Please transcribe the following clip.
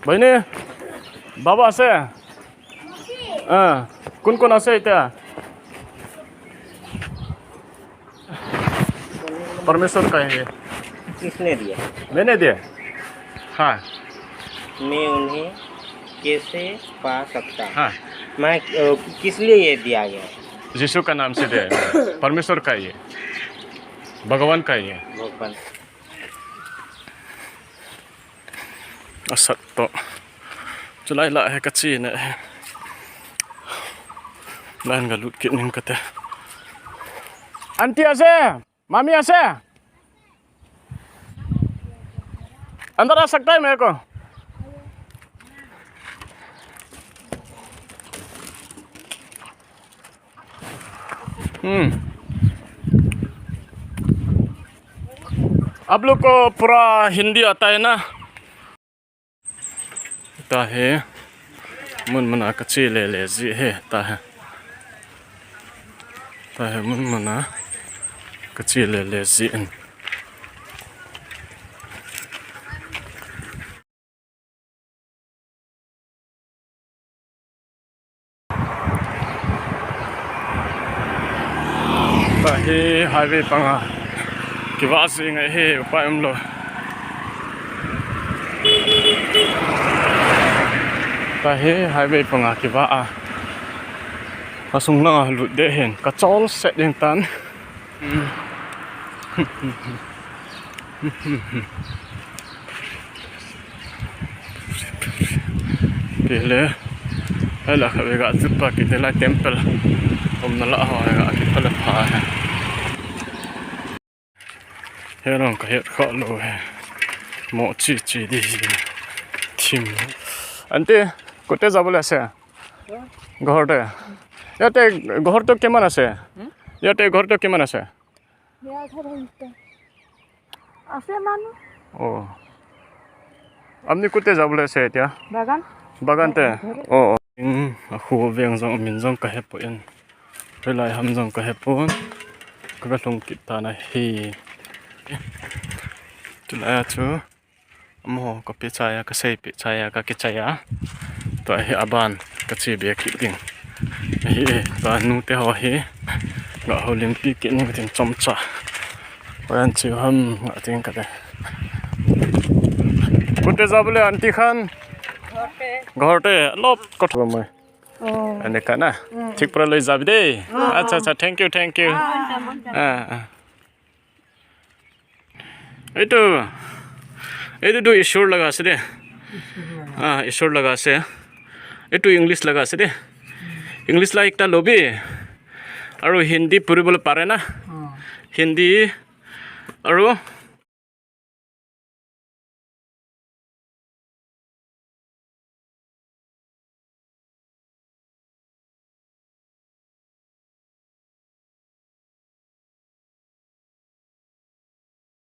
বহিনী, বাবা আছে? অঁ, কোন কোন আছে এতিয়া? परमेश्वर का है ये। किसने दिया? मैंने दिया, हाँ। मैं उन्हें कैसे पा सकता? हाँ। मैं किस लिए ये दिया गया है? यीशु का नाम से दिया है, परमेश्वर का ये, भगवान का ये। भगवान। Asat to chulai la he ka chi ne line ga lut kit ning kate aunty আছে, मामी আছে, अंदर आ सकता है मेरे को? आप लोग को पूरा हिंदी आता है ना? ta he mun mana ka chi le le ji he ta he, ta he mun mana ka chi le le ji en. Ta hi highway panga kiwa si ngai he upai um lo. Ta hi highway panga kiwa a asung langa lut de hen ka chol set ding tan. Ki le hei la khabe ga chu pa ki te lai temple om na la ha ga ki phala pha he he rong ka het kha lo he mo chi chi di thim ante kote যাবলৈ আছে ঘৰতে। ইয়াতে ঘৰটো কিমান আছে? ইয়াতে ঘৰটো কিমান আছে? আছে মানুহ। অঁ, আপুনি কোতে যাবলৈ আছে এতিয়া? বাগান। বাগানতে। অঁ অঁ, khu veng jong min jong ka he po in helai ham jong ka he pon ka hlung ki ta na hi chulai chu mo ka pi chaya ka sei pi chaya ka ki chaya to hi aban ka chi be ki ding hi ta nu te ho hi ga ho lim pi ki ni tin chom cha oyan chu ham ga ting ka de kote যাবলৈ aunty খান? ঘৰতে অলপ কথা মই এনেকা না ঠিক পৰা লৈ যাবি দেই। আচ্ছা আচ্ছা, thank U, thank U. এইটো এইটোতো ঈশ্বৰ লগা আছে দেই। অঁ, ঈশ্বৰ লগা আছে। এইটো ইংলিছ লগা আছে দেই। ইংলিছ লা একটা ল'বি আৰু হিন্দী পঢ়িবলৈ পাৰে না? হিন্দী আৰু